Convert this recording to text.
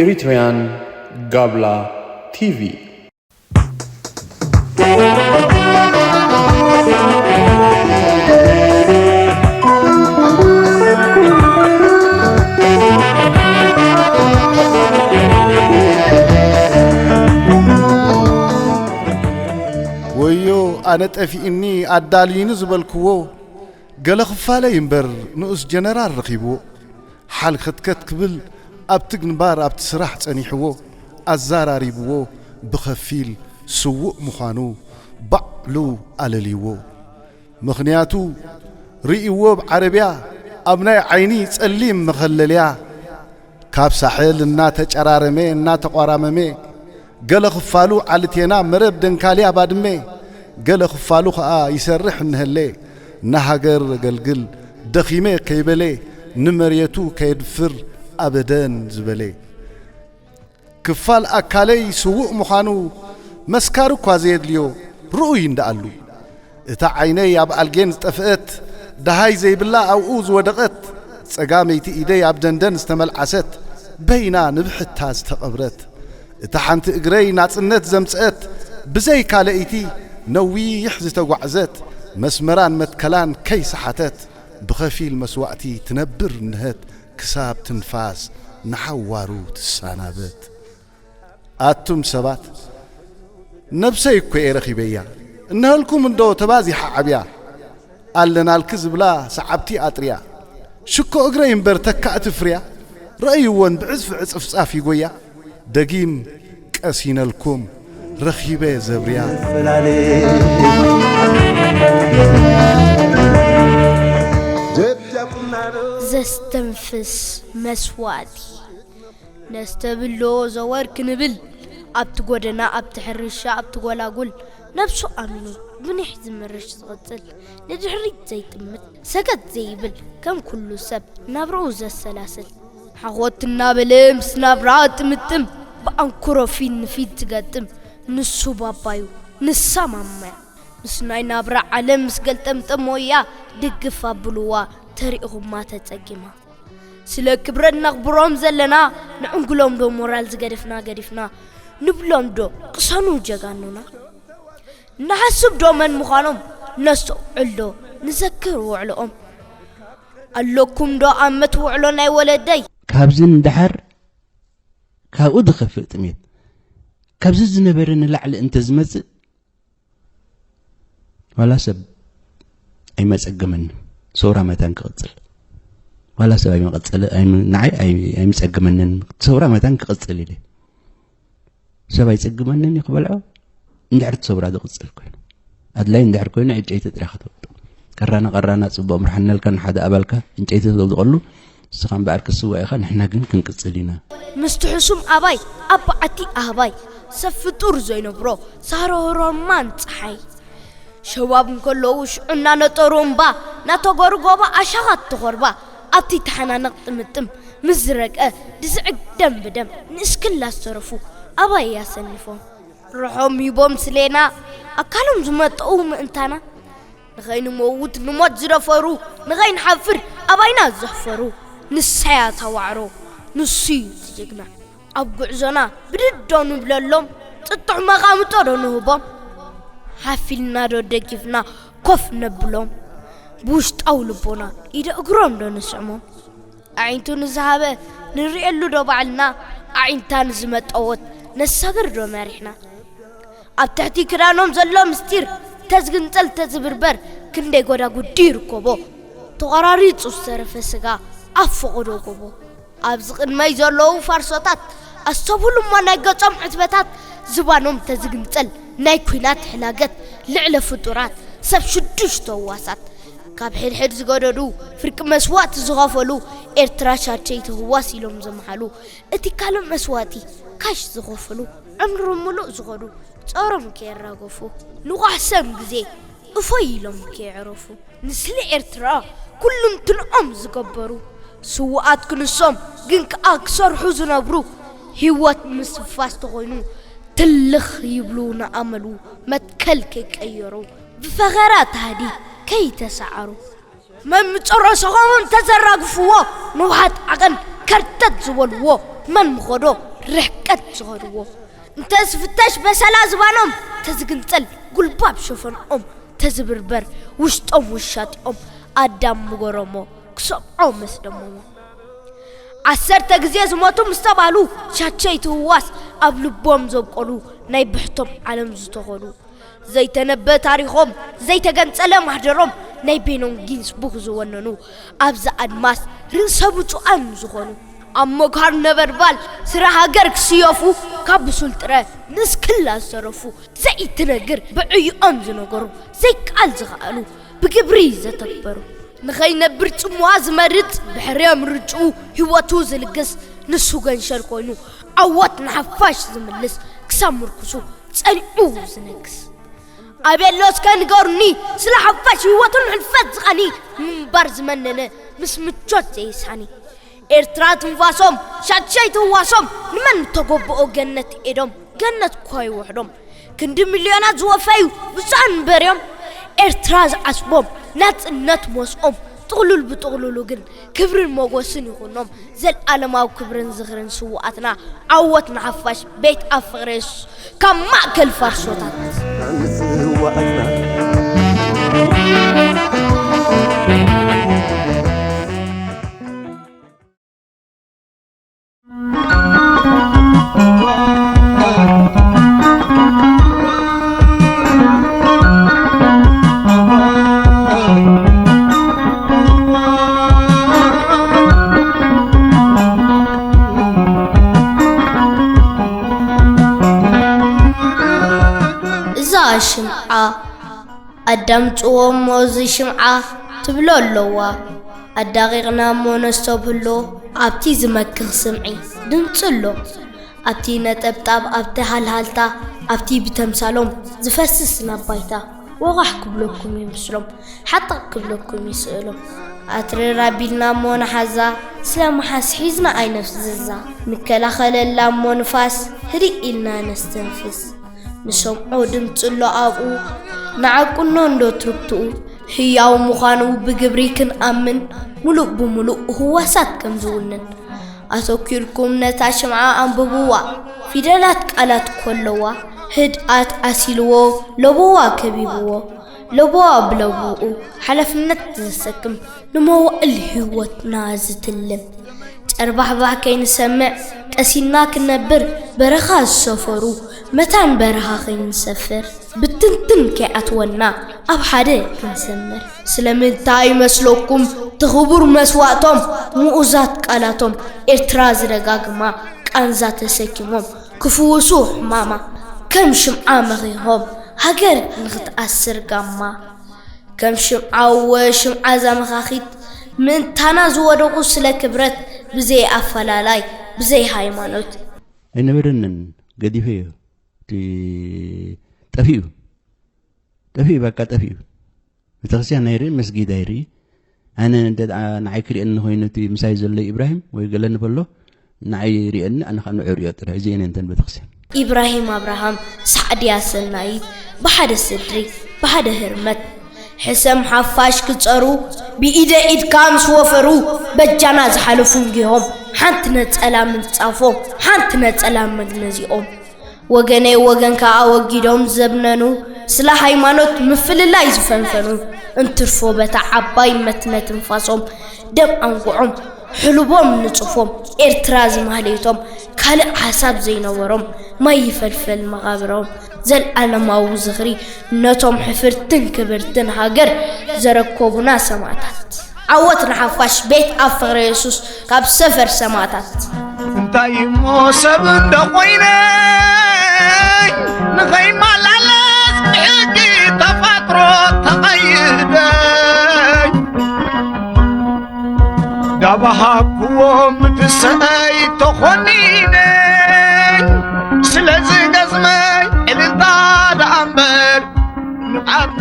Eritrean Gabla T V. ወዮ ኣነ ጠፊእኒ ኣዳልዩኒ ዝበልክዎ፣ ገለ ክፋለይ እምበር ንኡስ ጀነራል ረኺብዎ። ሓል ከትከት ክብል ኣብቲ ግንባር ኣብቲ ስራሕ ጸኒሕዎ፣ ኣዘራሪብዎ ብኸፊል ስዉእ ምዃኑ ባዕሉ ኣለልይዎ። ምኽንያቱ ርእይዎ ብዓረብያ ኣብ ናይ ዓይኒ ጸሊም መኸለልያ፣ ካብ ሳሕል እናተጨራረመ እናተቋራመመ፣ ገለ ክፋሉ ዓልቴና መረብ ደንካልያ ባድመ፣ ገለ ክፋሉ ኸኣ ይሰርሕ እንሀለ፣ ንሃገር ኣገልግል ደኺመ ከይበለ፣ ንመሬቱ ከየድፍር ኣበደን ዝበለ። ክፋል ኣካለይ ስዉእ ምዃኑ መስካሪ እኳ ዘየድልዮ ርኡይ እንደኣሉ። እታ ዓይነይ ኣብ ኣልጌን ዝጠፍአት፣ ደሃይ ዘይብላ ኣብኡ ዝወደቐት፣ ጸጋመይቲ ኢደይ ኣብ ደንደን ዝተመልዓሰት፣ በይና ንብሕታ ዝተቐብረት፣ እታ ሓንቲ እግረይ ናጽነት ዘምጽአት፣ ብዘይ ካልኣይቲ ነዊሕ ዝተጓዕዘት፣ መስመራን መትከላን ከይሰሓተት፣ ብኸፊል መስዋእቲ ትነብር እንሀት፣ ክሳብ ትንፋስ ንሓዋሩ ትሰናበት። ኣቱም ሰባት፣ ነብሰይ እኮ እየ ረኺበያ፣ እነሀልኩም እንዶ ተባዚሓ ዓብያ፣ ኣለናልኪ ዝብላ ሰዓብቲ ኣጥርያ፣ ሽኮ እግረይ እምበር ተካእቲ ፍርያ፣ ረእይወን ብዕጽፊ ዕጽፍጻፍ ይጎያ፣ ደጊም ቀሲነልኩም ረኺበ ዘብርያ። ዘስተንፍስ መስዋእቲ። ነስተብህሎ ዘወር ክንብል፣ ኣብቲ ጎደና፣ ኣብቲ ሕርሻ፣ ኣብቲ ጎላጉል፣ ነብሱ ኣሚኑ ብኒሕ ዝምርሽ ዝቕጽል፣ ንድሕሪት ዘይጥምት ሰገጥ ዘይብል፣ ከም ኩሉ ሰብ ናብራኡ ዘሰላስል፣ ሓኾት እናበለ ምስ ናብራ ጥምጥም፣ ብኣንክሮ ፊት ንፊት ዝገጥም፣ ንሱ ባባዩ ንሳ ማማያ፣ ምስ ናይ ናብራ ዓለም ምስ ገልጠምጠሞያ፣ ድግፍ ኣብልዋ ተሪኢኹማ ተጸጊማ። ስለ ክብረት ነኽብሮም ዘለና፣ ንዕንጉሎም ዶ ሞራል ዝገደፍና ገዲፍና፣ ንብሎም ዶ ቅሰኑ ጀጋኑና። ንሓስብ ዶ መን ምዃኖም፣ ነስተውዕል ዶ ንዘክር ውዕሎኦም። ኣለኩም ዶ ኣመት ውዕሎ ናይ ወለደይ። ካብዚ ንደሓር ካብኡ ዝኸፍእ ጥሜት፣ ካብዚ ዝነበረ ንላዕሊ እንተዝመጽእ፣ ዋላ ሰብ ኣይመጸገመንን፣ ሰውራ መታን ክቕጽል። ዋላ ሰብ ኣይመቐጸለ፣ ኣይም- ንዓይ ኣይ- ኣይምጸገመንን፣ ሰውራ መታን ክቕጽል ኢለ። ሰብ ኣይጸግመንን እዩ ክበልዖ፣ እንድሕር እቲ ሰውራ ዝቕጽል ኮይኑ። ኣድላይ እንድሕር ኮይኑ ዕጨይቲ ጥራይ ከተውጥእ። ቀራና ቀራና ጽቡቕ ምርሓና ኢልካ ንሓደ ኣባልካ ዕንጨይቲ ተውድቐሉ፣ ንስኻ እምበኣር ክትስዋእ ኢኻ፣ ንሕና ግን ክንቅጽል ኢና። ምስቲ ሕሱም ኣባይ ኣብ በዓቲ ኣህባይ ሰብ ፍጡር ዘይነብሮ ሳሮሮማን ጸሓይ ሸባብ እንከለዉ ሽዑ እናነጠሩ እምባ እናተጎሩ ጎቦ ኣሻኻት ተኾርባ ኣብቲ ተሓናነቕ ጥምጥም ምስ ዝረግአ ድስዕግ ደም ብደም ንእስክላ ዝተረፉ ኣባይ ኣሰኒፎም ርሖም ሂቦም ስሌና ኣካሎም ዝመጠዉ ምእንታና ንኸይንመውት ንሞት ዝደፈሩ ንኸይንሓፍር ኣባይና ዘሕፈሩ ንሳያ ታዋዕሮ ንሱዩ ዝጅግና ኣብ ጉዕዞና ብድድ ዶ ንብለሎም ጥጡሕ መቓምጦ ዶ ንህቦም ሓፍ ኢልና ዶ ደጊፍና ኮፍ ነብሎም ብውሽጣዊ ልቦና ኢደ እግሮም ዶ ንስዕሞም ኣዒንቱ ንዝሃበ ንርእየሉ ዶ ባዕልና ኣዒንታ ንዝመጠወት ነሳግር ዶ መሪሕና ኣብ ትሕቲ ክዳኖም ዘሎ ምስጢር ተዝግንጸል ተዝብርበር ክንደይ ጎዳጉዲ ይርከቦ ተቖራሪጹ ዝተረፈ ስጋ ኣብ ፈቐዶ ጎቦ ኣብዚ ቅድመይ ዘለዉ ፋርሶታት ኣስተብህሉ እሞ ናይ ገጾም ዕትበታት ዝባኖም ተዝግንጸል ናይ ኲናት ሕላገት ልዕለ ፍጡራት ሰብ ሽዱሽተ ህዋሳት ካብ ሕድሕድ ዝገደዱ ፍርቂ መስዋእቲ ዝኸፈሉ ኤርትራ ሻድሸይቲ ህዋስ ኢሎም ዝመሃሉ እቲ ካልእ መስዋእቲ ካሽ ዝኸፈሉ ዕምሪ ምሉእ ዝኸዱ ጾሮም ከየራገፉ ንቋሕ ሰም ግዜ እፎይ ኢሎም ከየዕረፉ ንስለ ኤርትራ ኩሉንትንኦም ዝገበሩ ስውኣት ክንሶም ግን ከኣ ክሰርሑ ዝነብሩ ህይወት ምስፋስ ተኾይኑ ትልኽ ይብሉ ንኣመሉ መትከል ከይቀየሩ ብፈኸራ ታህዲ ከይተሰዓሩ መምጸሮ ሰኾሞም ተዘራግፍዎ ንውሓት ዓቐን ከርተት ዝበልዎ መን ምኸዶ ርሕቀት ዝኸድዎ። እንተ ዝፍተሽ በሰላ ዝባኖም ተዝግንጸል ጉልባብ ሸፈንኦም ተዝብርበር ውሽጦም ውሻጢኦም ኣዳም ምገረሞ ክሰብዖ መስደሞሞ። ዓሰርተ ግዜ ዝሞቱ ምስ ተባሉ ሻቸይ ትህዋስ ኣብ ልቦም ዘብቆሉ ናይ ብሕቶም ዓለም ዝተኸሉ ዘይተነበ ታሪኾም ዘይተገንጸለ ማህደሮም ናይ ቤኖም ጊንስ ቡክ ዝወነኑ ኣብዚ ኣድማስ ርእሰ ብፁዓን ዝኾኑ ኣብ መግሃር ነበርባል ስረ ሃገር ክስየፉ ካብ ብሱል ጥረ ንስክላ ዝተረፉ ዘይትነግር ብዕይኦም ዝነገሩ ዘይቃል ዝኸኣሉ ብግብሪ ዘተግበሩ ንኸይነብር ጽምዋ ዝመርጽ ብሕርየ ምርጭኡ ህይወቱ ዝልግስ ንሱ ገንሸል ኮይኑ ዓወት ንሓፋሽ ዝምልስ ክሳብ ምርኩሱ ጸኒዑ ዝነግስ ኣቤሎ እስከ ንገሩኒ ስለ ሓፋሽ ህይወቱን ሕልፈት ዝቐኒ ምንባር ዝመነነ ምስ ምቾት ዘይሳኒ ኤርትራ ትንፋሶም ሻድሻይ ትህዋሶም ንመን ምተጎብኦ ገነት ኤዶም ገነት እኳ ይውሕዶም ክንዲ ሚልዮናት ዝወፈዩ ብፁዓን በርዮም ኤርትራ ዝዓስቦም ናጽነት ሞስኦም ጥቕሉል ብጥቕሉሉ ግን ክብርን ሞጎስን ይኹኖም ዘልኣለማዊ ክብርን ዝኽርን ስውኣትና ዓወት ንሓፋሽ ቤት ኣብ ፍቕሪ የሱስ ካብ ማእከል ፋርሶታት እዛ ሽምዓ ኣዳምጽዎ እሞ እዚ ሽምዓ ትብሎ ኣለዋ ኣዳቒቕና እሞ ነስተብህሎ ኣብቲ ዝመክኽ ስምዒ ድምጺ ኣሎ ኣብቲ ነጠብጣብ ኣብቲ ሃልሃልታ ኣብቲ ብተምሳሎም ዝፈስስ ናብ ባይታ ወቓሕ ክብለኩም ይምስሎም ሓጥቕ ክብለኩም ይስእሎም ኣትርር ኣቢልና እሞ ንሓዛ ስለ ምሓዝ ሒዝና ኣይነፍዝዛ ንከላኸለላ እሞ ንፋስ ህድእ ኢልና ነስተንፍስ ንሰምዖ ድምጺ ኣሎ ኣብኡ ንዓቁኖ እንዶ ትርክትኡ ህያው ምዃኑ ብግብሪ ክንኣምን ምሉእ ብምሉእ ህዋሳት ከም ዝውንን ኣተኲርኩም ነታ ሽምዓ ኣንብብዋ ፊደላት ቃላት ኮለዋ ህድኣት ኣሲልዎ ለበዋ ከቢብዎ ለበዋ ብለበውኡ ሓላፍነት ዘሰክም ንመዋእል ህይወትና ዝትልም ጨርባሕባሕ ከይንሰምዕ ቀሲና ክንነብር በረኻ ዝሰፈሩ መታን በረኻ ከይንሰፍር ብትንትን ከይኣትወና ኣብ ሓደ ክንሰምር ስለምንታይ ይመስለኩም ትኽቡር መስዋእቶም ምኡዛት ቃላቶም ኤርትራ ዝደጋግማ ቃንዛ ተሰኪሞም ክፍውሱ ሕማማ ከም ሽምዓ መኺኾም ሃገር ንኽትኣስር ጋማ ከም ሽምዓ ወ ሽምዓ እዛ መኻኺት ምእንታና ዝወደቑ ስለ ክብረት ብዘይ ኣፈላላይ ብዘይ ሃይማኖት ኣይነበረንን ገዲፈዮ እቲ ጠፊኡ ጠፊኡ በቃ ጠፊኡ ቤተክርስትያን ኣይርኢ መስጊድ ኣይርኢ ኣነ እንተ ንዓይ ክርእየኒ ኮይኑ እቲ ምሳይ ዘሎ ኢብራሂም ወይ ገለኒ ከሎ ንዓይ ይርእየኒ ኣነ ከዓ ንዑ ርእዮ ጥራሕ እዚ እየን እንተን ቤተክርስትያን ኢብራሂም ኣብርሃም ሳዕድያ ሰናይት ብሓደ ስድሪ ብሓደ ህርመት ሕሰም ሓፋሽ ክጸሩ ብኢደ ኢድካ ምስ ወፈሩ በጃና ዝሓለፉ እንጊሆም ሓንቲ ነጸላ ምንጻፎም ሓንቲ ነጸላ መግነዚኦም ወገነይ ወገንካ ኣወጊዶም ዘብነኑ ስለ ሃይማኖት ምፍልላይ ዝፈንፈኑ እንትርፎ በታ ዓባይ መትነ ትንፋሶም ደም ኣንጉዖም ሕሉቦም ንጹፎም ኤርትራ ዝማህሌቶም ካልእ ሓሳብ ዘይነበሮም ማይ ይፈልፈል መቓብሮም ዘልኣለማዊ ዝኽሪ ነቶም ሕፍርትን ክብርትን ሃገር ዘረከቡና ሰማእታት። ዓወት ንሓፋሽ ቤት ኣብ ፍቕረ የሱስ ካብ ሰፈር ሰማእታት። እንታይ እሞ ሰብ እንዶ ኮይነ ንኸይመላለስ ብሕጊ ተፈጥሮ ተቐይደ ዳባሃብክዎ ምትሰይ ተኾኒነ ስለዚ ገዝመይ ዕልልታ ደኣ እምበር ንዓርኒ